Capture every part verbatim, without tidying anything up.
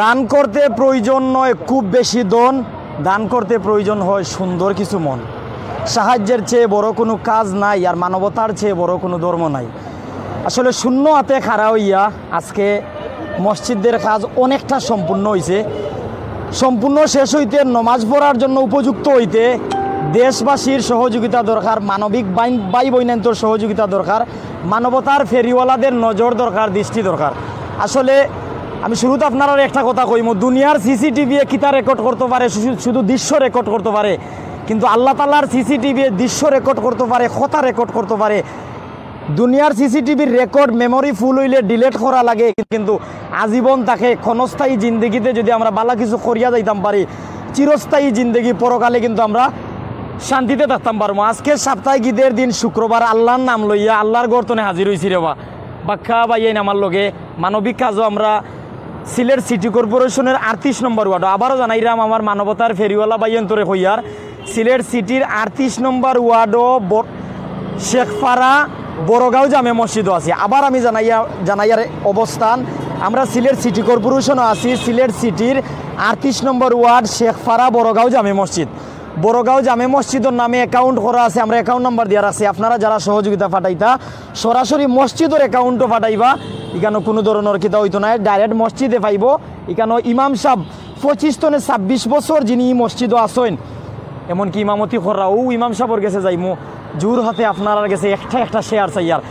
দান করতে প্রয়োজন নয় খুব বেশি ধন, দান করতে প্রয়োজন হয় সুন্দর কিছু মন। সাহায্যের চেয়ে বড় কোনো কাজ নাই, আর মানবতার চেয়ে বড় কোনো ধর্ম নাই। আসলে শূন্য হাতে খাড়া হইয়া আজকে মসজিদের কাজ অনেকটা সম্পূর্ণ হইছে। সম্পূর্ণ শেষ হইতে, নমাজ পড়ার জন্য উপযুক্ত হইতে দেশবাসীর সহযোগিতা দরকার, মানবিক বাইন-, ভাই বইনান্তর সহযোগিতা দরকার, মানবতার ফেরিওয়ালাদের নজর দরকার, দৃষ্টি দরকার। আসলে আমি শুরুতে আপনারারে একটা কথা কইমু, দুনিয়ার সিসিটিভি এ কিতা রেকর্ড করতে পারে? শুধু, শুধু দৃশ্য রেকর্ড করতে পারে, কিন্তু আল্লাহ তাআলার সিসিটিভি এ দৃশ্য রেকর্ড করতে পারে, কথা রেকর্ড করতে পারে। দুনিয়ার সিসিটিভির রেকর্ড মেমোরি ফুল হইলে ডিলিট করা লাগে, কিন্তু আজীবন থাকে। ক্ষণস্থায়ী জিন্দেগিতে যদি আমরা বালা কিছু করিয়া যাইতাম পারি, চিরস্থায়ী জিন্দেগি, পরকালে কিন্তু আমরা শান্তিতে থাকতাম পারবো। আজকে সাপ্তাহিক ঈদের দিন শুক্রবার, আল্লাহর নাম লইয়া আল্লাহর ঘর তনে হাজির হইছি রে বা। বাক্কা ভাইয়াইন আমার লগে মানবিক কাজও আমরা সিলেট সিটি কর্পোরেশনের আটত্রিশ নম্বর ওয়ার্ড, আবারও জানাইরাম আমার মানবতার ফেরিওয়ালা ভাইয়াইন্তরে কইয়ার, সিলেট সিটির আটত্রিশ নম্বর ওয়ার্ডও ব-, শেখপাড়া বড়গাঁও জামে মসজিদও আছি। আবার আমি জানাইয়া, জানাইয়ার অবস্থান, আমরা সিলেট সিটি কর্পোরেশনও আছি, সিলেট সিটির আটত্রিশ নম্বর ওয়ার্ড শেখপাড়া বড়গাঁও জামে মসজিদ। বড়গাঁও জামে মসজিদর নামে অ্যাকাউন্ট করা আছে, আমরা অ্যাকাউন্ট নাম্বার দিয়া রাখছি। আপনারা যারা সহযোগিতা পাঠাইতা, সরাসরি মসজিদর অ্যাকাউন্টও পাঠাইবা, ইখানো কোনো ধরনের কিতা হইতো না, ডাইরেক্ট মসজিদে পাইবো। ইখানো ইমাম সাহেব পঁচিশ তনে ছাব্বিশ বছর যিনি ই মসজিদও আছইন, এমনকি ইমামতি কররা, ও ইমাম সাহেবর গেছে যাইমু, জোর হাতে আপনারার গেছে একটা একটা শেয়ার চাইয়ার।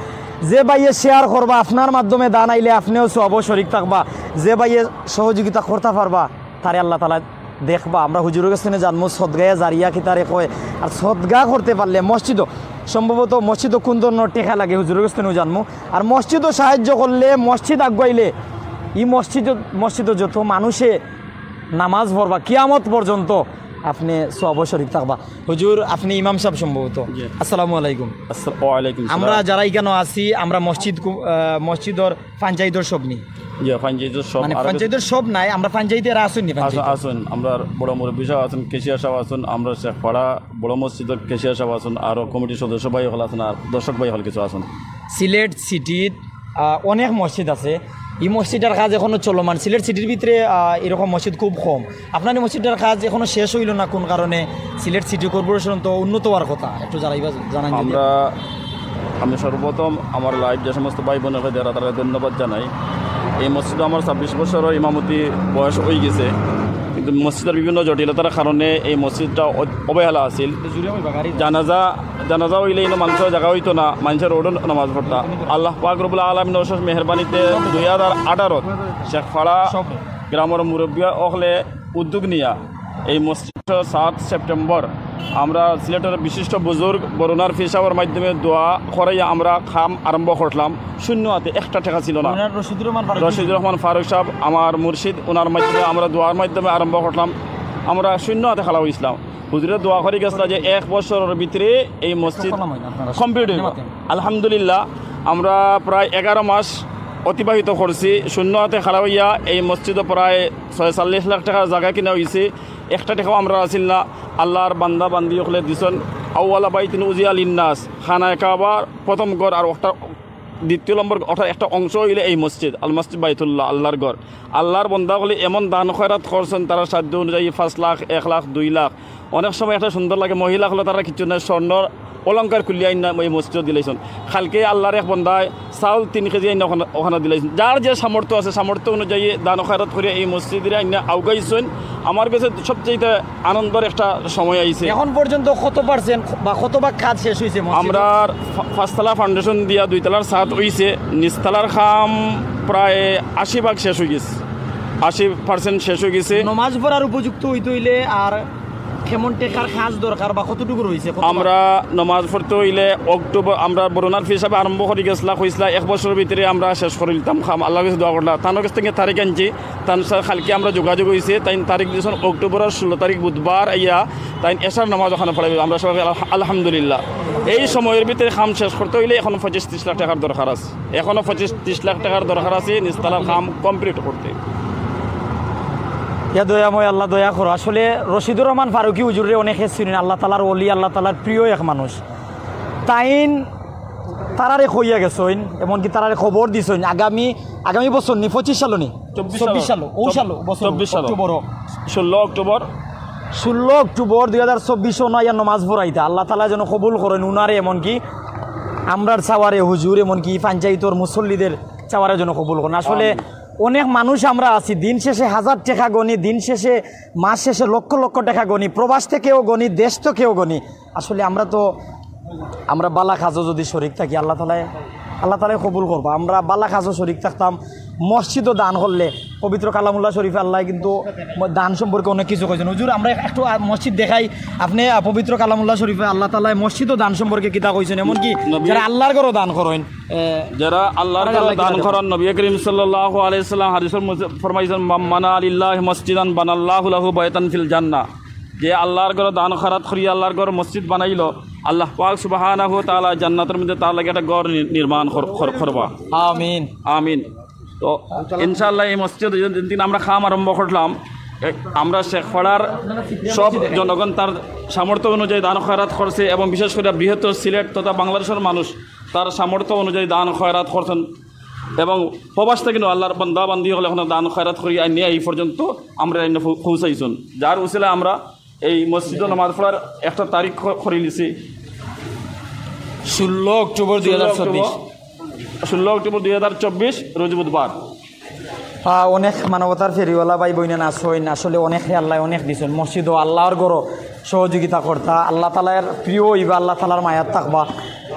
যে ভাইয়ে শেয়ার করবা, আপনার মাধ্যমে দান আইলে আপনেও সওয়াবো শরিক থাকবা। যে ভাইয়ে সহযোগিতা করতা পারবা, তারে আল্লাহ তাআলা দেখবা। আমরা হুজুরর গেছ তনে জানমু সদগায়ে জারিয়া কিতারে কয়, আর সদগা করতে পারলে মসজিদও, সম্ভবত মসজিদও কোন ধরনের টেকা লাগে হুজুরর গেছ তনেও জানমু। আর মসজিদও সাহায্য করলে, মসজিদ আগুয়াইলে, ই মসজিদ, মসজিদও যত মানুষে নামাজ পড়বা কিয়ামত পর্যন্ত আপনে সওয়াবো শরিক থাকবা। হুজুর, আপনে ইমাম সাহেব সম্ভবত। জি। আসসালামু আলাইকুম। আসসাল-, ওয়ালাইকুম সালাম। আমরা যারা ইখানো আছি, আমরা মসজিদ কু-, আহ, মসজিদর পঞ্চায়েতর সব নি। জি, পঞ্চায়েতর সব, মানে, আর পঞ্চায়েতর সব নাই, আমরা পঞ্চায়েতে এরা আছইন নি, আছইন, পঞ্চায়েতে? আছইন। আমরার বড় মুরব্বি সাহেব আছইন, ক্যাশিয়ার সাহেব আছইন, আমরা শেখপাড়া বড় মসজিদর ক্যাশিয়ার সাহেব আছইন, আরো কমিটির সদস্য ভাই অকল আছইন, আর দর্শক ভাই অকল কিছু আছইন। সিলেট সিটিত, আহ, অনেক মসজিদ আছে। ই মসজিদটার কাজ এখনো চলমান। সিলেট সিটির ভিতরে, আহ, এরকম মসজিদ খুব কম। আপনার এই মসজিদটার কাজ এখনো শেষ হইল না কোন কারণে? সিলেট সিটি কর্পোরেশন তো উন্নত হওয়ার কথা, একটু জানাইবা, জানাই যদি। আমরা, আমি সর্বপ্রথম আমার লাইভ যে সমস্ত ভাই বোন আছে, যারা, তারা ধন্যবাদ জানাই। এই মসজিদে আমার ছাব্বিশ বছর ইমামতি বয়স হয়ে গেছে, কিন্তু মসজিদের বিভিন্ন জটিলতার কারণে এই মসজিদটা অ-, অবহেলা আছিল। জানাজা, জানাজা হইলে ইনো মানুষের জায়গা হইতো না, মানুষের রোডও নামাজ পড়তা। আল্লাহ পাক রব্বুল আলামিন অশেষ মেহেরবানিতে দুই হাজার আঠারো শেখপাড়া গ্রামের মুরব্বী অকলে উদ্যোগ নিয়া এই মসজিদ সাত সেপ্টেম্বর আমরা সিলেটের বিশিষ্ট বুজুর্গ বরুণার ফিসাবর মাধ্যমে দোয়া করাইয়া আমরা কাম আরম্ভ করলাম। শূন্য হাতে, একটা টেকা ছিল না। ওনার রশিদুর রহমান ফারুক। রশিদুর রহমান ফারুক সাহেব আমার মুর্শিদ, ওনার মাধ্যমে আমরা দোয়ার মাধ্যমে আরম্ভ করলাম। আমরা শূন্য হাতে খাড়া হইছিলাম। হুজুরে দোয়া করি গেছলা যে এক বছরের ভিতরে এই মসজিদ কমপ্লিট হইব। আলহামদুলিল্লাহ, আমরা প্রায় এগারো মাস অতিবাহিত করছি। শূন্য হাতে খাড়া হইয়া এই মসজিদও প্রায় ছয়চল্লিশ লাখ টাকার জায়গা কিনা হইছে। একটা টাকাও আমরা আছিল না। আল্লাহর বান্দা বান্দি অকলে দিছইন। আউওয়ালা বাইতিন উজিয়া লিন্নাস, খানায়ে কাবার প্রথম ঘর, আর একটা দ্বিতীয় নম্বর, অর্থাৎ একটা অংশ হইলে এই মসজিদ, আল মসজিদ বাইতুল্লাহ, আল্লাহর ঘর। আল্লাহর বন্দা অকলে এমন দান খয়রাত করছইন, তারা সাধ্য অনুযায়ী পাঁচ লাখ, এক লাখ, দুই লাখ। অনেক সময় একটা সুন্দর লাগে, মহিলা অকলে তারা কিছু নাই, স্বর্ণ অলংকার খুলিয়া আইনা এই মসজিদও দিলাইছইন। কালকে আল্লাহর এক বন্দায় চাউল তিন কেজি আইনা ওখানে, ওখানে দিলাইছইন। যার যে সামর্থ্য আছে, সামর্থ্য অনুযায়ী দান খয়রাত করিয়া এই মসজিদরে আইনা আউগাইছইন। আমার গেছে সবচেয়ে আনন্দর একটা সময় আইছে। এখন পর্যন্ত কত পার্সেন্ট বা কত ভাগ কাজ শেষ হইছে মসজিদর? আমরার ফা-, পাঁচতলা ফাউন্ডেশন দিয়া দুইতলার ছাদ হইছে, নিচতলার কাম প্রায় আশি ভাগ শেষ হই গেছে, আশি পার্সেন্ট শেষ হই গেছে। নমাজ পড়ার উপযুক্ত হইতে হইলে আর কেমন টেকার কাজ দরকার বা কতটুকু রইছে, কত ভাগ? আমরা নমাজ পড়তে হইলে অক্টোবর, আমরা বরুণার ফিসাবে আরম্ভ করি গেছলা, কইছলা এক বছরের ভিতরে আমরা শেষ করি দিতাম কাম। আল্লাহর কাছে দোয়া করলা, তান কাছ থেকে তারিখ আনছি। তান সাথে কালকে আমরা যোগাযোগ হইছে, তাইন তারিখ দিছইন অক্টোবরের ষোলো তারিখ বুধবার আইয়া তাইন এশার নামাজ ওখানে পড়াইবে। আমরা সবাই আলহা-, আলহামদুলিল্লাহ। এই সময়ের ভিতরে কাম শেষ করতে হইলে এখনো পঁচিশ ত্রিশ লাখ টাকার দরকার আছে, এখনো পঁচিশ ত্রিশ লাখ টাকার দরকার আছে নিচতলার কাম কমপ্লিট করতে। ইয়া দয়াময় আল্লাহ, দয়া করো। আসলে রশিদুর রহমান ফারুকী হুজুররে অনেকে চিনেন, আল্লাহ তাআলার ওলি, আল্লাহ তাআলার প্রিয় এক মানুষ। তাইন তারারে কইয়া গেছইন, এমনকি তারারে খবর দিছইন আগামী, আগামী বছর নি, পঁচিশ সালো নি, চব্বিশ সালো। চব্বিশ সালো, ও সালো, বছর চব্বিশ সালো। অক্টোবর। ষোলো অক্টোবর। ষোলো অক্টোবর দুই হাজার চব্বিশ অনো আইয়া নমাজ পড়াইতা। আল্লাহ তাআলা যেন কবুল করইন উনারে, এমনকি আমরার চাওয়ারে হুজুর, এমনকি পঞ্চায়েতর মুসল্লিদের চাওয়ারে যেন কবুল করইন। আসলে আমিন। অনেক মানুষ আমরা আছি, দিন শেষে হাজার টেকা গনি, দিন শেষে, মাস শেষে লক্ষ লক্ষ টেকা গনি, প্রবাস থেকেও গনি, দেশ থেকেও গনি। আসলে আমরা তো, আমরা বালা কাজও যদি শরিক থাকি, আল্লাহ তাআলায়, আল্লাহ তাআলায় কবুল করবা। আমরা বালা কাজও শরিক থাকতাম, মসজিদও দান করলে, পবিত্র কালামুল্লাহ শরীফে আল্লাহ কিন্তু ম-, দান সম্পর্কে অনেক কিছু কইছইন। হুজুর, আমরা একটু আ-, মসজিদ দেখাই। আপনে, আ, পবিত্র কালামুল্লাহ শরীফে আল্লাহ তাআলায় মসজিদও দান সম্পর্কে কিতা কইছইন, এমনকি নবী যারা আল্লাহর ঘরও দান করইন, এ, যারা আল্লাহর তারা ঘরো আল্লাহ দান কিতা করইন, নবী করিম সাল্লাল্লাহু আলাইহি সাল্লাম হাদিসর মধ্যে ফরমাইছইন, "মান বানা লিল্লাহি মসজিদান বানাল্লাহু লাহু বাইতান ফিল জান্নাহ।" যে আল্লাহর ঘরো দান খয়রাত করি, আল্লাহর ঘরো মসজিদ বানাইলো, আল্লাহ পাক সুবহানাহু ওয়া তাআলা জান্নাতর মধ্যে তার লাগি একটা ঘর নি-, নির্মাণ কর-, কর-, করবা। আমিন। আমিন। তো ইনশাআল্লাহ এই মসজিদ যেদিন আমরা কাম আরম্ভ করলাম, এ, আমরা শেখপাড়ার সব জনগণ তার সামর্থ্য অনুযায়ী দান খয়রাত করছে এবং বিশেষ করে বৃহত্তর সিলেট তথা বাংলাদেশের মানুষ তার সামর্থ্য অনুযায়ী দান খয়রাত করছেন এবং প্রবাস থেকে কিন্তু আল্লাহর বান্দা বান্দি হকলে এখন দান খয়রাত করি আনিয়া এই পর্যন্ত আমরা এনে পৌ-, পৌঁছাইছুন। যার উসিলায় আমরা এই মসজিদো নামাজ পড়ার একটা তারিখ ক-, করি নিছি। ষোলো অক্টোবর দুই হাজার চব্বিশ। ষোলো অক্টোবর দুই হাজার চব্বিশ, রোজ বুধবার। আহ, অনেক মানবতার ফেরিওয়ালা ভাই বইনান আছইন, আসলে অনেক আল্লাহ অনেক দিছইন। মসজিদও আল্লাহর ঘরও সহযোগিতা করতা, আল্লাহ তাআলার প্রিয় অইবা, আল্লাহ তাআলার মায়াত থাকবা।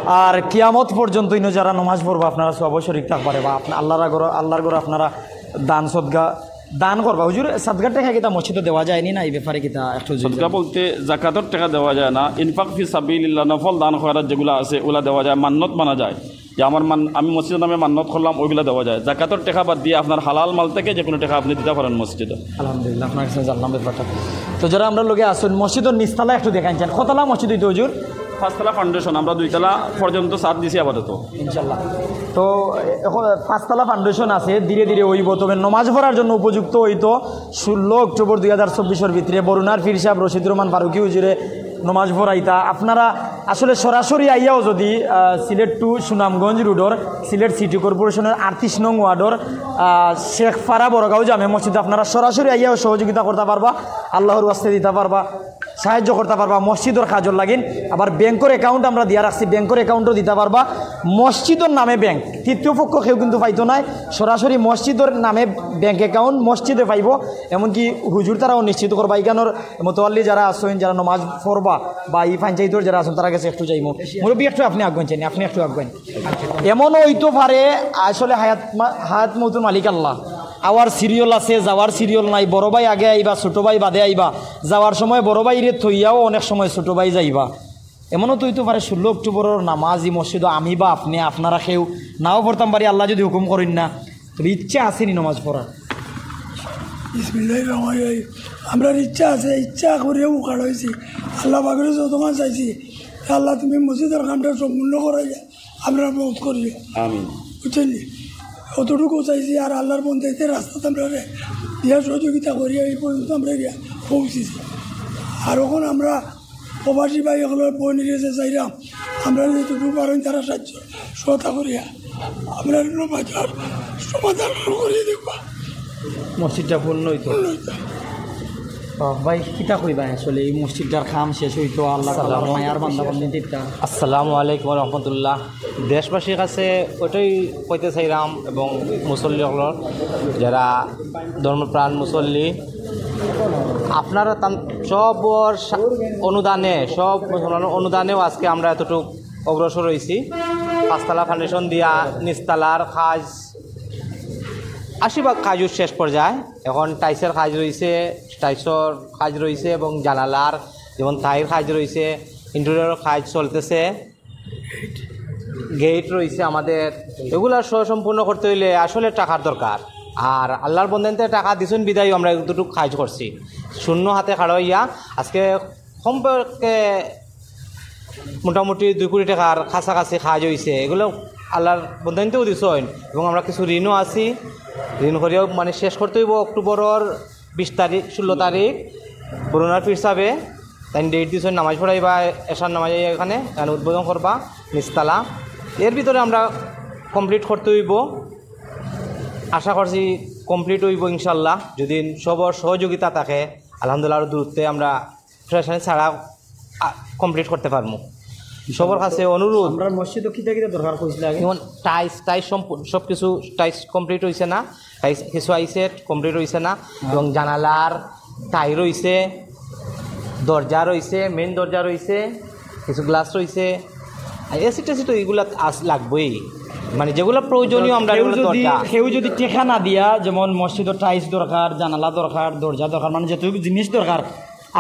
আর কিয়ামত পর্যন্ত ইনো যারা নমাজ পড়বা, আপনারা সওয়াবো শরিক থাকবা রে বা আপনা-, আল্লাহর ঘরো, আল্লাহর ঘরো আপনারা দান সদকা দান করবা। হুজুর, সদকার টেকা কিতা মসজিদো দেওয়া যায়নি না? এই ব্যাপারে কিতা একটু যদি সদকা বলতে জাকাতর টেকা দেওয়া যায় না, ইনফাক ফি সাবিলিল্লাহ, নফল দান খয়রাত যেগুলা আছে, ওগুলা দেওয়া যায়, মান্নত বানা যায়। যে আমার মান-, আমি মসজিদর নামে মান্নত করলাম, ওইগুলা দেওয়া যায়। জাকাতর টেকা বাদ দিয়া আপনার হালাল মাল থেকে যে কোনো টেকা আপনি দিতা পারেন মসজিদো। আলহামদুলিল্লাহ, আপনার কাছে জানলাম ব্যাপারটা। তো যারা আমরার লগে আছইন, মসজিদর নিচতলা একটু দেখাইন চান, কতলা মসজিদ অইতো হুজুর? পাঁচতলা ফাউন্ডেশন, আমরা দুইতলা পর্যন্ত ছাদ দিছি আপাতত। ইনশাল্লাহ। তো এখন পাঁচতলা ফাউন্ডেশন আছে, ধীরে ধীরে অইবো। তবে নমাজ পড়ার জন্য উপযুক্ত অইতো ষোলো অক্টোবর দুই হাজার চব্বিশর ভিতরে বরুণার পীর সাহেব রশিদ রহমান ফারুকী হুজুরে নমাজ পড়াইতা। আপনারা আসলে সরাসরি আইয়াও যদি, আহ, সিলেট টু সুনামগঞ্জ রোডর সিলেট সিটি কর্পোরেশনের আটত্রিশ নং ওয়ার্ডর, আহ, শেখপাড়া বড়গাঁও জামে মসজিদে আপনারা সরাসরি আইয়াও সহযোগিতা করতা পারবা, আল্লাহর ওয়াস্তে দিতা পারবা। সাহায্য করতা পারবা মসজিদর কাজর লাগিন। আবার ব্যাংকর অ্যাকাউন্ট আমরা দিয়া রাখছি, ব্যাংকর অ্যাকাউন্টও দিতা পারবা। মসজিদর নামে ব্যাংক, তৃতীয় পক্ষ কেউ কিন্তু পাইতো নায়, সরাসরি মসজিদর নামে ব্যাংক অ্যাকাউন্ট মসজিদে পাইবো। এমনকি হুজুর তারাও নিশ্চিত করবা, ইখানোর মোতাওয়াল্লি যারা আছইন, যারা নমাজ পড়বা বা এই পঞ্চায়েতর যারা আছইন, তারা গেছে একটু যাইমু। মুরব্বী একটু আপনি আগুয়াইন চাইনি, আপনি একটু আগুয়াইন। এমনও অইতো পারে আসলে হায়াত মা-, হায়াত মৌতুর মালিক আল্লাহ। আওয়ার সিরিয়াল আছে, যাওয়ার সিরিয়াল নাই, বড় ভাই আগে আইবা, ছোট ভাই বাদে আইবা। যাওয়ার সময় বড় ভাইরে থইয়াও অনেক সময় ছোট ভাই যাইবা। এমনও তো অইতো পারে ষোলো অক্টোবরর নামাজ ই মসজিদো আমি বা আপনে, আপনারা কেউ নাও পড়তাম পারি, আল্লাহ যদি হুকুম করইন না। তবে ইচ্ছা আছে নি নামাজ পড়ার? বিসমিল্লাহির রহমানির রহিম। আমরার ইচ্ছা আছে, ইচ্ছা করিয়া উকাল অইছি। আল্লাহ পাকরে যতক্ষণ চাইছি, "আল্লাহ, তুমি মসজিদর কামটা সম্পূর্ণ করাইয়া আমরার মউত করিও।" আমিন। বুঝছইন নি? অতটুকু চাইছি, আর আল্লাহর বন্দাইতে রাস্তাত আমরারে দিয়া সহযোগিতা করিয়া এই পর্যন্ত আমরা গিয়া পৌঁছিছি। আর এখন আমরা প্রবাসী ভাই হকলর বইনরে চাইরাম, আমরারে যতটুকু পারইন তারা সাহায্য সহায়তা করিয়া আমরার নমাজর সমাধান করিয়া দিবা। মসজিদটা পূর্ণ অইতো। পূর্ণ অইতো। ও ভাই, কিতা কইবা আসলে? এই মসজিদটার কাম শেষ অইতো, আল্লাহ তাআলার মায়ার বান্দা বান্দি দিতা। আসসালামু আলাইকুম ওয়া রাহমাতুল্লাহ। দেশবাসীর কাছে ওইটাই কইতে চাইরাম এবং মুসল্লি হকলর, যারা ধর্মপ্রাণ মুসল্লি, আপনারা তান সবর সা-, অনুদানে, সব মুসলমানর অনুদানেও আজকে আমরা এতটুক অগ্রসর অইছি। পাঁচতলা ফাউন্ডেশন দিয়া নিচতলার কাজ, আশি ভাগ কাজও শেষ পর্যায়ে। এখন টাইলসের কাজ রইছে, টাইলসর কাজ রইছে এবং জানালার যেমন তাইর কাজ রইছে, ইন্টেরিয়রর কাজ চলতেছে। গেট রইছে আমাদের, এগুলা সহ সম্পূর্ণ করতে অইলে আসলে টাকার দরকার। আর আল্লাহর বন্দাইন্তে টাকা দিছইন বিধায় আমরা এতটুক কাজ করছি। শূন্য হাতে খাড়া অইয়া আজকে কমপক্ষে মোটামুটি দুই কোটি টাকার কাছাকাছি কাজ অইছে। এগুলা আল্লাহর বন্দাইন্তেও দিছইন এবং আমরা কিছু ঋণও আছি। ঋণ করিয়াও মানে শেষ করতে অইবো অক্টোবরর বিশ তারিখ, ষোলো তারিখ। বরুণার পীর সাহেবে তাইন ডেট দিছইন, নামাজ পড়াইবা, এশার নামাজ অইয়া এখানে এখানে উদ্বোধন করবা নিচতলা। এর ভিতরে আমরা কমপ্লিট করতে অইবো, আশা করছি কমপ্লিট অইবো ইনশাল্লাহ, যদি সবর সহযোগিতা থাকে। আলহামদুলিল্লাহ, আরও দূরত্বে আমরা প্রেশানি ছাড়া কমপ্লিট করতে পারমু। সবর কাছে অনুরোধ। আমরা মসজিদও কিতা কিতা দরকার কইছিল আগে? যেমন টাইলস, টাইলস সম্পূর্ণ সব কিছু, টাইলস কমপ্লিট হইছে না, টাইলস কিছু আইছে, কমপ্লিট হইছে না। এবং জানালার টাই রইছে, দরজা রইছে, মেইন দরজা রইছে, কিছু গ্লাস রইছে। আর এসি টেসি তো এগুলা আস লাগবেই, মানে যেগুলা প্রয়োজনীয় আমরা কেউ এগুলা যদি দরজা। কেউ যদি টেকা না দিয়া, যেমন মসজিদর টাইলস দরকার, জানালা দরকার, দরজা দরকার, মানে যতটুকু জিনিস দরকার,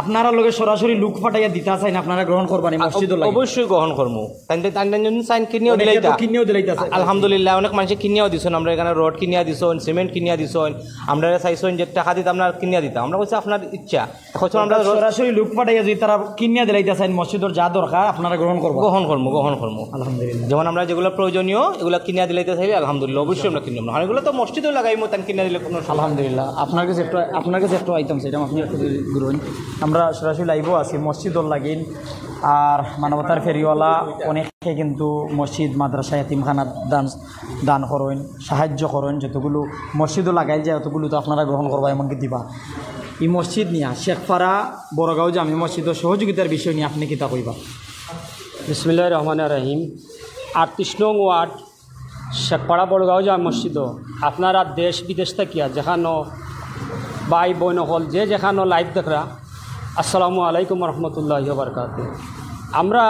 আপনারা লগে সরাসরি লোক পাঠাইয়া দিতা চাইন, আপনারা গ্রহণ করবা নি মসজিদর লাগি? অবশ্যই গ্রহণ করমু। তাইন, তাইন, তাইন যদি চাইন কিনিয়াও অনেকে তো দিলাইতা। কিনিয়াও দিলাইতা চাই। আলহামদুলিল্লাহ, অনেক মানুষে কিনিয়াও দিছইন, আমরা এখানে রড কিনিয়া দিছইন, সিমেন্ট কিনিয়া দিছইন, আমরা চাইছইন যে টাকা দিতে আমরা কিনিয়া দিতাম, আমরা কইছি আপনার ইচ্ছা। এখন আমরা আমরা রড সরাসরি লোক পাঠাইয়া যদি তারা কিনিয়া দিলাইতা চাইন, মসজিদর যা দরকার আপনারা গ্রহণ করবা? গ্রহণ করমু, গ্রহণ করমু। আলহামদুলিল্লাহ। যেমন আমরা যেগুলো প্রয়োজনীয় এগুলো কিনিয়া দিলাইতা চাইলে আলহামদুলিল্লাহ, অবশ্যই আমরা কিনলাম। আর এগুলো তো মসজিদেও লাগাইমু, তান কিনিয়া দিলে কোনো সমস্যা। আলহামদুলিল্লাহ, আপনার কাছে একটু, আপনার কাছে একটু আইতাম চাইলাম, আপনি একটু যদি ঘুরবেন। আমরা সরাসরি লাইভও আছি মসজিদর লাগিন, আর মানবতার ফেরিওয়ালা অনেকে কিন্তু মসজিদ, মাদ্রাসা, এতিমখানা দান, দান করইন, সাহায্য করইন, যতগুলো মসজিদও লাগাইল যায় অতগুলো তো আপনারা গ্রহণ করবা, এমনকি দিবা। এই মসজিদ নিয়া শেখপাড়া বড়গাঁও জামে মসজিদর সহযোগিতার বিষয় নিয়া আপনি কিতা কইবা? বিসমিল্লাহির রহমানির রহিম। আটত্রিশ নং ওয়ার্ড শেখপাড়া বড়গাঁও জামে মসজিদও আপনারা দেশ বিদেশ থাকিয়া যেখানো ভাই বইন অকল যে যেখানো লাইভ দেখরা, আসসালামু আলাইকুম রহমতুল্লাহ বারকাত। আমরা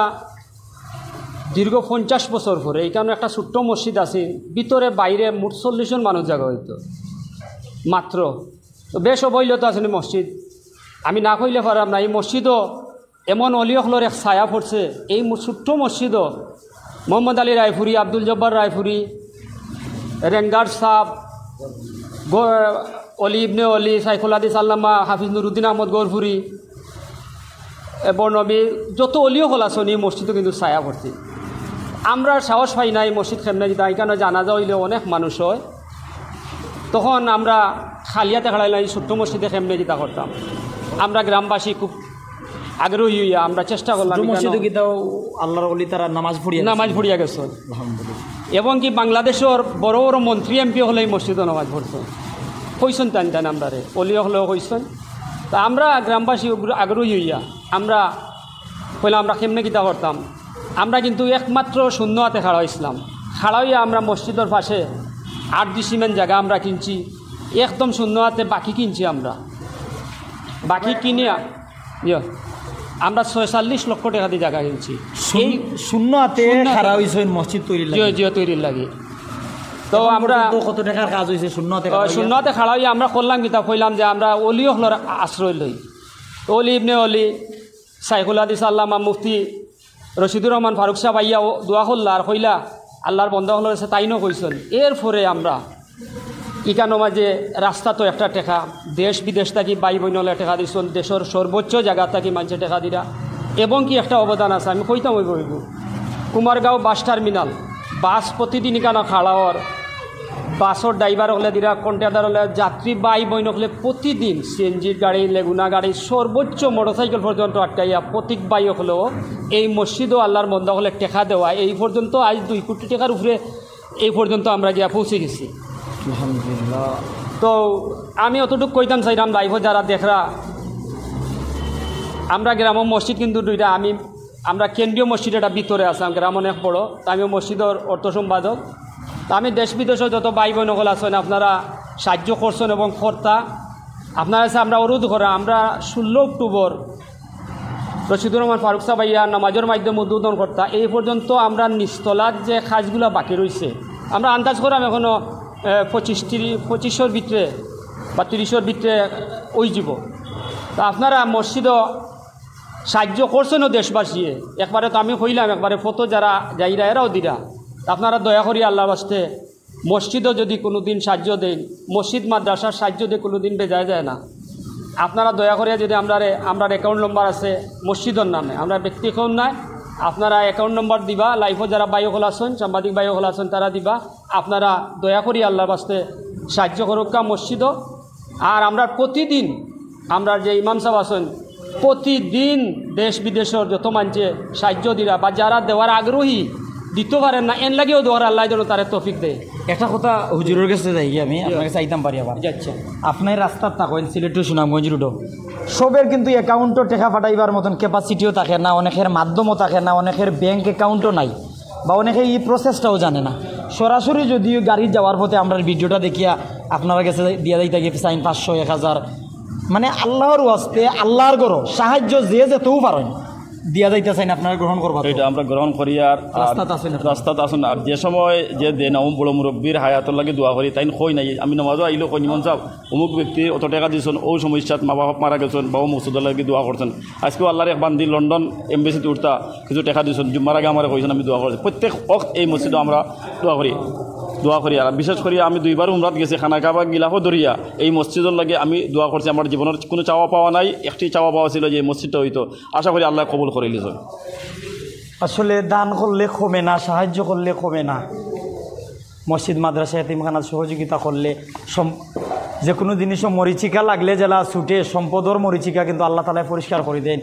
দীর্ঘ পঞ্চাশ বছর পরে এখানে একটা ছোট্ট মসজিদ আছে, ভিতরে বাইরে মোট চল্লিশ জন মানুষ জাগা হইতো মাত্র। তো বেশ অবহেলিত আছে নি মসজিদ, আমি না কইলে পারাম না। এই মসজিদও এমন অলি অকলর এক ছায়া পড়ছে। এই ম-, ছোট্ট মসজিদও মোহাম্মদ আলী রায়পুরি, আব্দুল জব্বার রায়পুরি, রেঙ্গার সাব, গ-, অলি ইবনে অলি, সাইফুল হাদিস আল্লামা হাফিজ নুরুদ্দিন আহমদ গৌরপুরি, এ বর্ণবী যত অলি অকল আছইন, এই মসজিদও কিন্তু ছায়া পড়ছে। আমরা সাহস পাই না এই মসজিদ কেমনে দিতাম, এখানে জানাজা হইলে অনেক মানুষ হয়, তখন আমরা খালিয়াতে খাড়াইলাম, এই ছোট্ট মসজিদে কেমনে কিতা করতাম। আমরা গ্রামবাসী খুব আগ্রহী হইয়া আমরা চেষ্টা করলাম ছোট্ট এখানে। মসজিদও কিতাও আল্লাহর ওলি তারা নামাজ পড়িয়া নামাজ গেছে। পড়িয়া গেছে। আলহামদুলিল্লাহ। এবং কি বাংলাদেশর বড় বড় মন্ত্রী এমপি হলে এই মসজিদও নামাজ পড়ছে, কইছেন তান তান আমরারে, অলি হলেও কইছেন। তা আমরা গ্রামবাসী আগ্র-, আগ্রহী হইয়া আমরা কইলাম আমরা কেমনে কিতা করতাম। আমরা কিন্তু একমাত্র শূন্য হাতে খাড়া হইছিলাম। খাড়া হইয়া আমরা মসজিদর পাশে আট ডিসিমেন জায়গা আমরা কিনছি, একদম শূন্য হাতে বাকি কিনছি আমরা। বাকি কিনিয়া, ইয়ো, আমরা ছয়চল্লিশ লক্ষ টাকা দিয়ে জায়গা কিনছি। শূন্য, এই শূন্য হাতে শূন্য হাতে। খাড়া হইছইন মসজিদ তৈরির লাগি। জিও, জিও, তৈরির লাগি। তো এখন আমরা পর্যন্ত কত টাকার কাজ হইছে শূন্য হাতে খাড়া হইয়া? শূন্য হাতে খাড়া হইয়া আমরা করলাম কিতা, কইলাম যে আমরা অলি অকলর আশ্রয় লই। অলি ইবনে অলি, সাইফুল হাদিস আল্লামা মুফতি রশিদুর রহমান ফারুক সাহেব আইয়া ও দোয়া করলা আর কইলা, আল্লাহর বন্দা অকলর কাছে তাইনও কইছেন। এরপরে আমরা ইখানো মাঝে রাস্তা তো একটা টেকা, দেশ বিদেশ থাকি ভাই বইন অকলে টেকা দিছইন, দেশর সর্বোচ্চ জায়গা থাকি মানষে টেকা দিরা, এবং কি একটা অবদান আছে, আমি কইতাম অইবো অইবো। কুমারগাঁও বাস টার্মিনাল, বাস প্রতিদিন ইখানো খাড়া অর, বাসর ড্রাইভার অকলে দিরা, কন্ট্রাক্টর অকলে, যাত্রী ভাই বইন অকলে প্রতিদিন সিএনজির গাড়ি, লেগুনা গাড়ি, সর্বোচ্চ মোটরসাইকেল পর্যন্ত আটকাইয়া প্রতীক ভাই অকলেও এই মসজিদও আল্লাহর বন্দা অকলে টেকা দেওয়া, এই পর্যন্ত আজ দুই কোটি টাকার উপরে এই পর্যন্ত আমরা গিয়া পৌঁছে গেছি। আলহামদুলিল্লাহ। তো আমি অতটুকু কইতাম চাইলাম, লাইভও যারা দেখরা, আমরা গ্রামর মসজিদ কিন্তু দুইটা, আমি, আমরা কেন্দ্রীয় মসজিদ এটা ভিতরে আছে, গ্রাম অনেক বড়, তো আমি মসজিদর অর্থ সম্পাদক। তো আমি দেশ বিদেশে যত ভাই বইন অকল আছইন, আপনারা সাহায্য করছইন এবং করতা, আপনারা কাছে আমরা অনুরোধ করা, আমরা ষোলো অক্টোবর রশিদুর রহমান ফারুক সাহেব আইয়া নামাজর মাধ্যমে উদ্বোধন করতা। এই পর্যন্ত আমরা নিচতলার যে কাজগুলা বাকি রইছে, আমরা আন্দাজ করাম এখনো, এ, পঁচিশ, তিরিশ, পঁচিশর ভিতরে বা তিরিশর ভিতরে অইযিবো। তা আপনারা মসজিদও সাহায্য করছইনও দেশবাসীয়ে। একবারে তো আমি কইলাম, একবারে ফটো যারা যাইরা এরাও দিরা। তা আপনারা দয়া করি আল্লাহর ওয়াস্তে মসজিদও যদি কোনোদিন সাহায্য দেইন, মসজিদ মাদ্রাসার সাহায্য দিয়ে কোনোদিন বেজায় যায় না। আপনারা দয়া করিয়া যদি আমরারে, আমরার অ্যাকাউন্ট নম্বর আছে মসজিদর নামে, আমরা ব্যক্তি কেউ নাই, আপনারা অ্যাকাউন্ট নম্বর দিবা, লাইভও যারা ভাই অকল আছইন, সাংবাদিক ভাই অকল আছইন, তারা দিবা। আপনারা দয়া করি আল্লাহর ওয়াস্তে সাহায্য করউক্কা মসজিদও। আর আমরা প্রতিদিন, আমরা যে ইমাম সাহেব আছইন, প্রতিদিন দেশ বিদেশর যত মানষে সাহায্য দিরা বা যারা দেওয়ার আগ্রহী, দিতো পারের না, এন লাগিও দোয়ার আল্লাহ যেন তারে তৌফিক দেয়। একটা কথা হুজুরর গেছে যাই গিয়া আমি, আপনার গেছে আইতাম পারি আবার। জি, আচ্ছা। আপনি রাস্তাত থাকইন, সিলেট to সুনামগঞ্জ রোডও, সবের কিন্তু অ্যাকাউন্টও টেকা পাঠাইবার মতন ক্যাপাসিটিও থাকে না, অনেকের মাধ্যমও থাকে না, অনেকের ব্যাংক অ্যাকাউন্টও নাই, বা অনেকে এই প্রসেসটাও জানে না। সরাসরি যদি গাড়ি যাওয়ার পথে আমরা ভিডিওটা দেখিয়া আপনার গেছে দিয়া যাইতা গিয়া চাইন পাঁচশো, এক হাজার, মানে আল্লাহর ওয়াস্তে, আল্লাহর ঘরো সাহায্য যে যেতেও পারেন দিয়া যাইতা চাইন, আপনারা গ্রহণ করবা তো? এটা আমরা গ্রহণ করি। আর, আর রাস্তাত আছেন আপনারা? রাস্তাত আছেন। আর যে সময় যে দেন, আমি বড় মুরব্বীর হায়াতর লাগি দোয়া করি, তাইন কই নাই, আমি নামাজও আইলেও কই, "ইমাম সাহেব, অমুক ব্যক্তি অত টেকা দিছইন, ও সমস্যাত মা বাপ মারা গেছইন, বা ও মকসুদর লাগি দোয়া করছইন।" আজকেও আল্লাহর এক বান্দি লন্ডন এমবেসিত উঠতা, কিছু টেকা দিছইন, জুম্মার আগে আমারে কইছইন, আমি দোয়া করছি। প্রত্যেক ওয়াক্ত এই মসজিদও আমরা দোয়া করি, দোয়া করি। আর বিশেষ করি আমি দুইবার উমরাত গেছি, খানা কাবা গিলাফও ধরিয়া এই মসজিদর লাগি আমি দোয়া করছি। আমার জীবনের কোনো চাওয়া পাওয়া নাই, একটি চাওয়া পাওয়া ছিল যে এই মসজিদটা হইতো। আশা করি আল্লাহ কবুল করে নিছইন। আসলে দান করলে কমে না, সাহায্য করলে কমে না। মসজিদ, মাদ্রাসা, এতিমখানাত সহযোগিতা করলে সম-, যে কোনো জিনিসও মরিচিকা লাগলে যেলা ছুটে, সম্পদর মরিচিকা কিন্তু আল্লাহ তাআলায় পরিষ্কার করি দেন।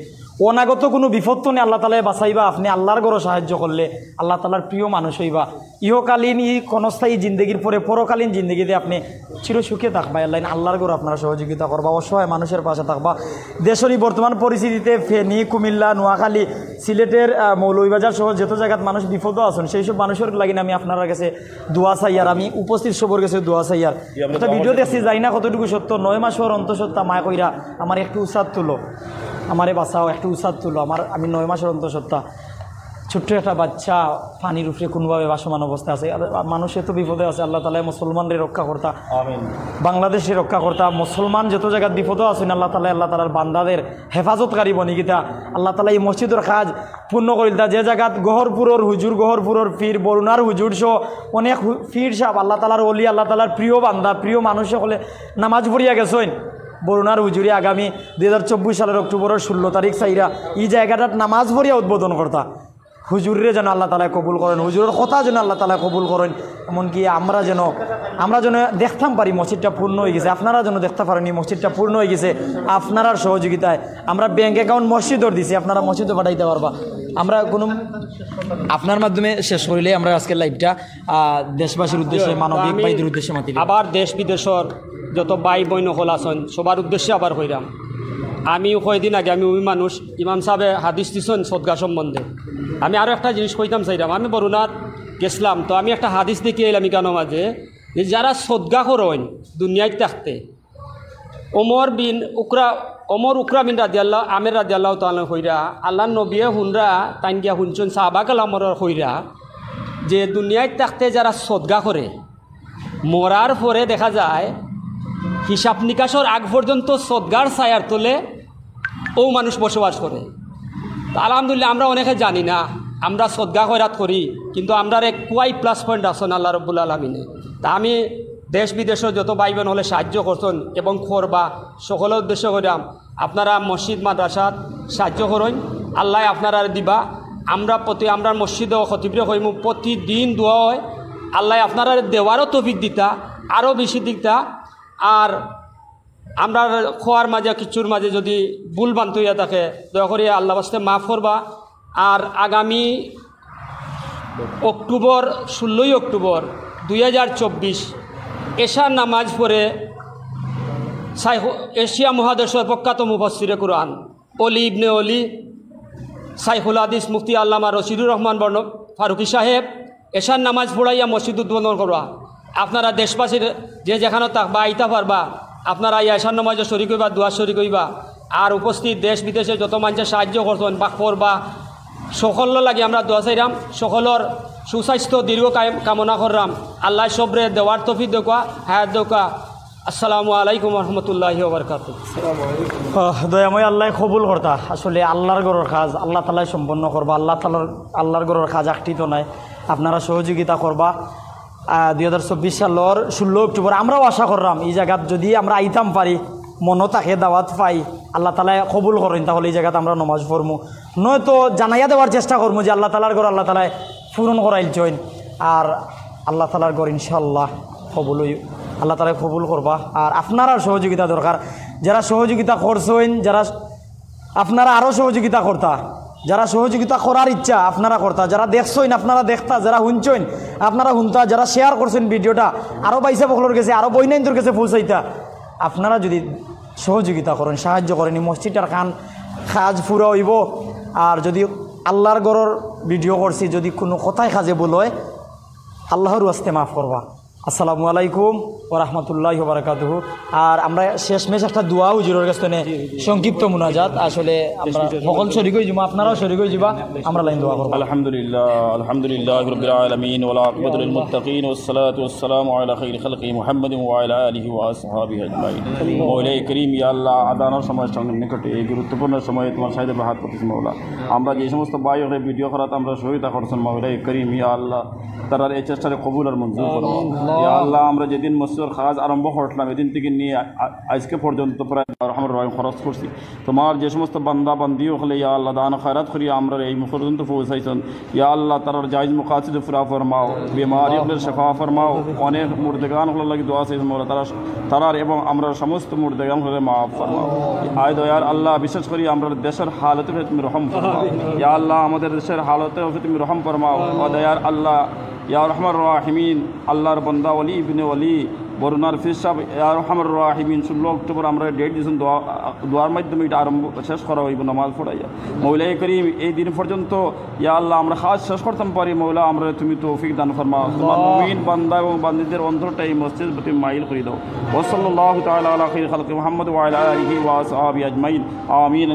অনাগত কোনো বিপদ তনে আল্লাহ তাআলায় বাঁচাইবা। আপনি আল্লাহর ঘরো সাহায্য করলে আল্লাহ তাআলার প্রিয় মানুষ হইবা। ইহকালীন এই ক্ষণস্থায়ী জিন্দেগির পরে পরকালীন জিন্দেগিতে আপনি চিরসুখে থাকবা। এর লাইন আল্লাহর ঘরো আপনারা সহযোগিতা করবা, অসহায় মানুষের পাশে থাকবা। দেশের এই বর্তমান পরিস্থিতিতে ফেনী, কুমিল্লা, নোয়াখালী, সিলেটের, আহ, মৌলভীবাজার সহ যত জায়গাত মানুষ বিপদও আছেন, সেই সব মানুষের লাগি আমি আপনার কাছে দোয়া চাই, আর আমি উপস্থিত সবর কাছে দোয়া চাই। আর একটা ভিডিও দেখছি, যাই না কতটুকু সত্য, নয় মাসর অন্তঃসত্ত্বা মায় কইরা, "আমার একটু উসাদ তুলো, আমারে বাঁচাও, একটু উসাদ তুলো, আমার, আমি নয় মাসর অন্তঃসত্ত্বা, ছোট্ট একটা বাচ্চা পানির উপরে কোনোভাবে ভাসমান অবস্থা আছে।" আর মানুষ এত বিপদে আছে, আল্লাহ তাআলায় মুসলমানরে রক্ষা করতা, আমিন। বাংলাদেশে রক্ষা করতা, মুসলমান যত জায়গাত বিপদও আছেন, আল্লাহ তাআলায়, আল্লাহ তাআলার বান্দাদের হেফাজতকারী বনিকিতা, আল্লাহ তাআলায় এই মসজিদর কাজ পূর্ণ করিলতা। যে জায়গাত গহরপুরর হুজুর, গহরপুরর পীর, বরুণার হুজুর সহ অনেক হু-, পীর সাহেব, আল্লাহ তাআলার ওলি, আল্লাহ তাআলার প্রিয় বান্দা, প্রিয় মানুষ সকলে নামাজ পড়িয়া গেছইন। বরুণার হুজুরে আগামী দুই হাজার চব্বিশ সালের অক্টোবরের ষোলো তারিখ চাইরা এই জায়গাটাত নামাজ পড়িয়া উদ্বোধন করতা। হুজুররে যেন আল্লাহ তাআলায় কবুল করেন, হুজুরর কথা যেন আল্লাহ তাআলায় কবুল করেন। এমনকি আমরা যেন, আমরা যেন দেখতাম পারি মসজিদটা পূর্ণ হয়ে গেছে, আপনারা যেন দেখতে পারেন এই মসজিদটা পূর্ণ হয়ে গেছে। আপনারার সহযোগিতায় আমরা ব্যাংক অ্যাকাউন্ট মসজিদর দিছি, আপনারা মসজিদও পাঠাইতে পারবা। আমরা কোনো আপনার মাধ্যমে শেষ করিলে আমরা আজকের লাইভটা, আহ, দেশবাসীর উদ্দেশ্যে, তো মানবিক আমি ভাইদের উদ্দেশ্যে মাতি দিই। আবার দেশ বিদেশর যত ভাই বইন হকল আছেন, সবার উদ্দেশ্যে আবার কইরাম, আমি কয়দিন আগে আমি ওই মানুষ, ইমাম সাহেবে হাদিস দিছইন সদকা সম্বন্ধে। আমি আরও একটা জিনিস কইতাম চাইরাম, আমি বরুণাত গেছিলাম, তো আমি একটা হাদিস দেখি আইলাম ইখানো মাঝে, যে যারা সদকা করইন দুনিয়াত থাকতে, ওমর বিন উকরা, ওমর উকরা বিন রাদিয়াল্লাহ, আমের রাদিয়াল্লাহু তাআলা কইরা, আল্লাহর নবিয়ে হুনরা, তাইন গিয়া হুনছইন সাহাবা কালামর কইরা, যে দুনিয়াত থাকতে যারা সদকা করে, মরার পরে দেখা যায় হিসাব নিকাশর আগ পর্যন্ত সদকার ছায়ার তলে ও মানুষ বসবাস করে। তা আলহামদুলিল্লাহ, আমরা অনেকে জানি না, আমরা সদকা খয়রাত করি, কিন্তু আমরার এক কুয়াই প্লাস পয়েন্ট আছেন আল্লাহ রব্বুল আলমিনে। তা আমি দেশ বিদেশর যত ভাই বোন হকলে সাহায্য করছেন এবং করবা, সকলের উদ্দেশ্য কইরাম, আপনারা মসজিদ মাদ্রাসাত সাহায্য করইন, আল্লাহ আপনারা দিবা। আমরা প্রতি, আমরার মসজিদও খতিবরে কইমু, প্রতিদিন দোয়া হয়, আল্লাহ আপনারা দেওয়ারও তৌফিক দিতা, আরও বেশি দিতা। আর আমরার খোয়ার মাঝে, কিচ্ছুর মাঝে যদি ভুল ভ্রান্তি হইয়া থাকে, দয়া করি আল্লাহ বাস্তে মাফ করবা। আর আগামী অক্টোবর, ষোলোই অক্টোবর দুই হাজার চব্বিশ, এশার নামাজ পরে সাইখ-, এশিয়া মহাদেশর প্রখ্যাত মুফাসসিরে কুরআন অলি ইবনে অলি, সাইখুল হাদিস মুফতি আল্লামা রশিদুর রহমান বর্ণ ফারুকী সাহেব এশার নামাজ পড়াইয়া মসজিদ উদ্বোধন করবা। আপনারা দেশবাসীর যে যেখানো থাকবা, আইতা পারবা, আপনারা আইয়া এশার নামাজও শরিক হইবা, দোয়া শরিক হইবা। আর উপস্থিত দেশ বিদেশে যত মানুষে সাহায্য করছেন বা করবা, সকলর লাগি আমরা দোয়া চাইরাম, সকলর সুস্বাস্থ্য দীর্ঘ কায়েম কামনা কররাম। আল্লাহ সবরে দেওয়ার তৌফিক দেউক্কা, হায়াত দেউক্কা। আসসালামু আলাইকুম ওয়া রাহমাতুল্লাহি ওয়া বারাকাতুহু। আহ, দয়াময় আল্লাহ কবুল করতা। আসলে আল্লাহর ঘরর কাজ আল্লাহ তাআলায় সম্পন্ন করবা। আল্লাহ তাআলার, আল্লাহর ঘরর কাজ আকটিত নাই, আপনারা সহযোগিতা করবা। আহ, দুই হাজার চব্বিশ সালর ষোলো অক্টোবর আমরাও আশা কররাম এই জায়গাত যদি আমরা আইতাম পারি, মনো থাকে দাওয়াত পাই, আল্লাহ তাআলায় কবুল করেন, তাহলে এই জায়গাত আমরা নমাজ পড়মু। নয়তো জানাইয়া দেওয়ার চেষ্টা করমু যে আল্লাহ তাআলার ঘর আল্লাহ তাআলায় পূরণ করাইলছইন। আর আল্লাহ তাআলার ঘর ইনশাআল্লাহ কবুল হই, আল্লাহ তাআলায় কবুল করবা। আর আপনারার সহযোগিতা দরকার, যারা সহযোগিতা করছইন, যারা আপনারা আরও সহযোগিতা করতা, যারা সহযোগিতা করার ইচ্ছা আপনারা করতা, যারা দেখছইন আপনারা দেখতা, যারা হুনছইন আপনারা হুনতা, যারা শেয়ার করছইন ভিডিওটা আরো ভাইসাব অকলর গেছে, আরো বইনাইন্তর গেছে পৌঁছাইতা। আপনারা যদি সহযোগিতা করইন, সাহায্য করইন, এই মসজিদটার কান কাজ পুরা অইবো। আর যদি আল্লাহর ঘরর ভিডিও করছি, যদি কুনু কথায় কাজে ভুল অয়, আল্লাহর ওয়াস্তে মাফ করবা। আসসালামু আলাইকুম ওয়া রাহমাতুল্লাহি ওয়া বারাকাতুহু। আর আমরা শেষমেশ একটা দোয়া হুজুরর গেছ থনে, সংক্ষিপ্ত মুনাজাত। আসলে আমরা সকল শরিক অইযিমু, আপনারাও শরিক অইযিবা, আমরা লাইন দোয়া করবো। الحمد لله، الحمد لله رب العالمين، والعاقبة للمتقين، والصلاة والسلام على خير خلقه محمد وعلى آله وأصحابه أجمعين. মৌলাই করিম, ইয়া আল্লাহ, আদানর সময় সঙ্গে নিকটে এই গুরুত্বপূর্ণ সময়ে তোমার সাইডে হাত করতেছি মৌলা। আমরা যে সমস্ত ভাই অকলে ভিডিও করাত আমরা সহযোগিতা করছইন মৌলাই করিম, ইয়া আল্লাহ, তারার এই চেষ্টারে কবুল আর মঞ্জুর করো। ইয়া আল্লাহ, আমরা যেদিন মসজিদর কাজ আরম্ভ করলাম, এদিন থেকে নিয়ে আ-, আ-, আজকে পর্যন্ত প্রায় রহমান রহিম খরচ করছি। তোমার যে সমস্ত বান্দা বান্দি অকলে ইয়া আল্লাহ দান খয়রাত করি আমরা এই পর্যন্ত পৌঁছাইছইন, ইয়া আল্লাহ, তারার জায়েজ মাকাসিদ পুরা ফরমাও, বেমারি অকলর শেফা ফরমাও, অনেক মুর্দেগান অকলর লাগি দোয়া চাইছইন মৌলা, তারা, তারার এবং আমরার সমস্ত মুর্দেগান অকলরে মাফ ফরমাও। আয় দয়ার আল্লাহ, বিশেষ করি আমরার দেশর হালতর উপরে তুমি রহম ফরমাও। ইয়া আল্লাহ, আমাদের দেশর হালতর উপরে তুমি রহম ফরমাও। ও দয়ার আল্লাহ, ইয়া রহমান রাহিমিন, আল্লাহর বান্দা ওলি ইবনে ওলি, বরুণার পীর সাহেব, ইয়া রহমান রাহিমিন, ষোলো অক্টোবর আমরা ডেট দিছইন, দোয়া, দোয়ার মাধ্যমে এটা আরম্ভ, শেষ করা অইবো নামাজ পড়াইয়া। মৌলাই করিম, এই দিন পর্যন্ত ইয়া আল্লাহ, আমরা কাজ শেষ করতাম পারি, মৌলা, আমরা তুমি তৌফিক দান ফরমাও। তোমার মুমিন বান্দা এবং বান্দিদের অন্তরটা এই মসজিদ তুমি মাইল করি দাও। ওয়া সাল্লাল্লাহু তাআলা আলা খাইরি খালকি মুহাম্মদ ওয়া আলা আলিহি ওয়া আসহাবিহি আজমাইন। আমিন।